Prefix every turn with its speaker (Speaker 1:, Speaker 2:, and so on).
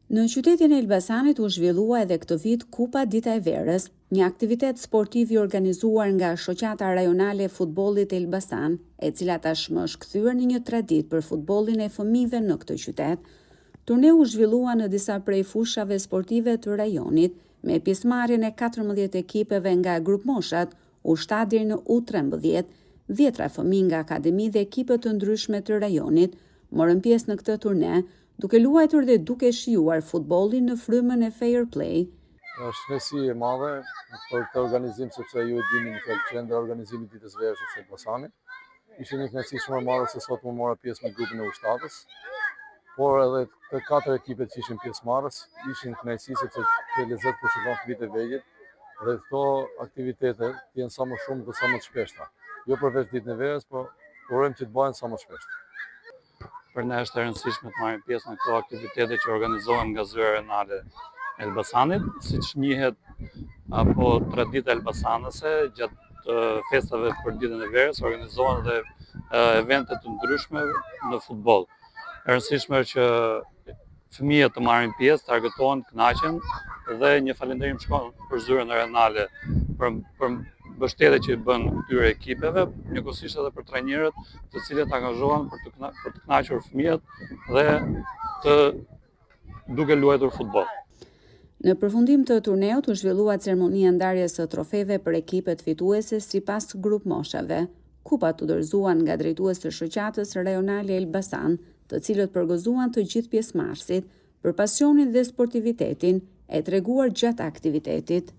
Speaker 1: Në qytetin e Elbasanit u zhvillua edhe këtë vit Kupa Dita e Verës, një aktivitet sportiv i organizuar nga Shoqata Rajonale e Futbollit Elbasan, e cila tashmë është kthyer në një traditë për futbollin e fëmijëve në këtë qytet. Turneu u zhvillua në disa prej fushave sportive të rajonit, me pjesëmarrjen e 14 ekipeve nga grupmoshat U7 deri në U13, dhjetra fëmijë nga akademi dhe ekipe të ndryshme të rajonit morën pjesë në këtë turne, duke luajtur dhe duke shijuar futbollin në frymën e fair play.
Speaker 2: Është kënaqësi e madhe për këtë organizim sepse ju e dini në fjalë qendra e organizimit ditës verës është Elbasani. Ishte një kënaqësi shumë e madhe se sot më mora pjesë me grupin e U7-ës, por edhe të katër ekipet që ishin pjesëmarrës ishin kënaqësi sepse ke lezet kur shikon fëmijët e vegjël dhe këto aktivitete të jenë sa më shumë dhe sa më të shpeshta. Jo përveç ditën e verës, por urojmë që të bëhen sa më shpesht.
Speaker 3: Për ne është e rëndësishme të marrim pjesë në këto aktivitete që organizohen nga zyra rajonale e Elbasanit, siç njihet apo tradita elbasanase gjatë festave për ditën e verës organizohen dhe evente të ndryshme në futboll. E rëndësishme është që fëmijët të marrin pjesë, të argëtohen, të kënaqen dhe një falënderim shkon për zyrën rajonale për për mbështetje që i bën këtyre ekipeve, njëkohësisht edhe për trajnerët, të cilët angazhohen për të për të kënaqur fëmijët dhe të duke luajtur futboll.
Speaker 1: Në përfundim të turneut u zhvillua ceremonia e ndarjes së trofeve për ekipet fituese sipas grupmoshave. Kupat u dorëzuan nga drejtues të shoqatës rajonale Elbasan, të cilët përgëzuan të gjithë pjesëmarrësit për pasionin dhe sportivitetin e treguar gjatë aktivitetit.